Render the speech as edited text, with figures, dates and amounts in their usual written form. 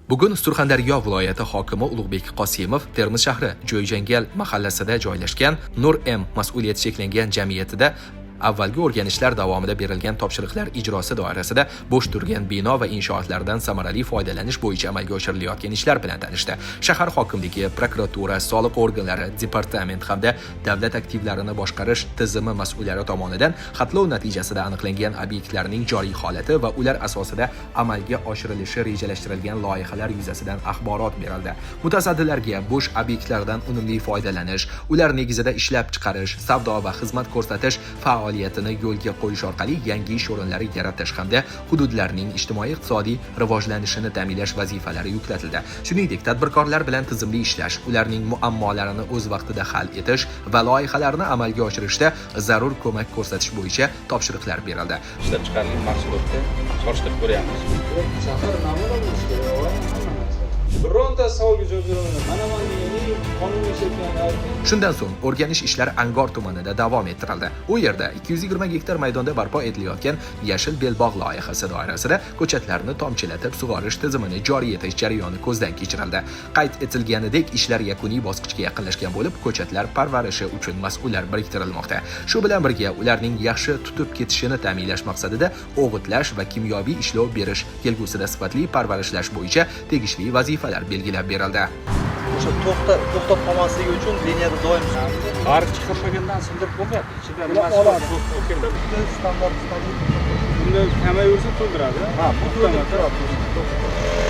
Bugun Surxondaryo viloyati hokimi Ulug'bek Qosimov Termiz shahri Jo'yjangal mahallasida joylashgan Nur M mas'uliyati cheklangan jamiyatida avvalgi o'rganishlar davomida berilgan topshiriqlar ijrosi doirasida bo'sh turgan bino va inshootlardan samarali foydalanish bo'yicha amalga oshirilayotgan ishlar bilan tanishdi. Shahar hokimligi, prokuratura, soliq organlari, departament hamda davlat aktivlarini boshqarish tizimi mas'ullari tomonidan xatlov natijasida aniqlangan obyektlarning joriy holati va ular asosida amalga oshirilishi rejalashtirilgan loyihalar yuzasidan axborot berildi. Mutasaddilarga bo'sh obyektlardan unumli foydalanish, ular negizida ishlab chiqarish, savdo va xizmat ko'rsatish faoliyatini yo'lga qo'yish orqali yangi ish o'rinlari yaratish hamda hududlarning ijtimoiy-iqtisodiy rivojlanishini ta'minlash vazifalari yuklatildi. Shuningdek, tadbirkorlar bilan tizimli ishlash, ularning muammolarini o'z vaqtida hal etish va loyihalarni amalga oshirishda zarur ko'mak ko'rsatish bo'yicha topshiriqlar berildi. Ishlab chiqarilgan mahsulotga solishtirib ko'ryapmiz. Shahar namuna bo'lishi kerak, hamma narsa. Bironta savolga javob bera olmayman. Mana man degan qonunga ishlayotgan. Shundan so'ng o'rganish ishlari Angor tumanida davom ettirildi. U yerda 220 gektar maydonda barpo etilayotgan Yashil belbog' loyihasi doirasida ko'chatlarni tomchilatib sug'orish tizimini joriy etish jarayoni ko'zdan kechirildi. Qayd etilganidek, ishlar yakuniy bosqichga yaqinlashgan bo'lib, ko'chatlar parvarishi uchun mas'ullar biriktirilmoqda. Shu bilan birga ularning yaxshi tutib ketishini ta'minlash maqsadida o'g'itlash va kimyoviy ishlov berish, kelgusida sifatli parvarishlash bo'yicha tegishli vazifalar belgilab berildi. O'sha to'xtab qolmasligi uchun liniyada doim Ariq chiqarmagandan sindirib bo'lmayapti. Ichida Ular nimasi oladi. bor? Standart. Bunda kamayaversa to'ldiradi. Ha, bu to'ldirib turadi.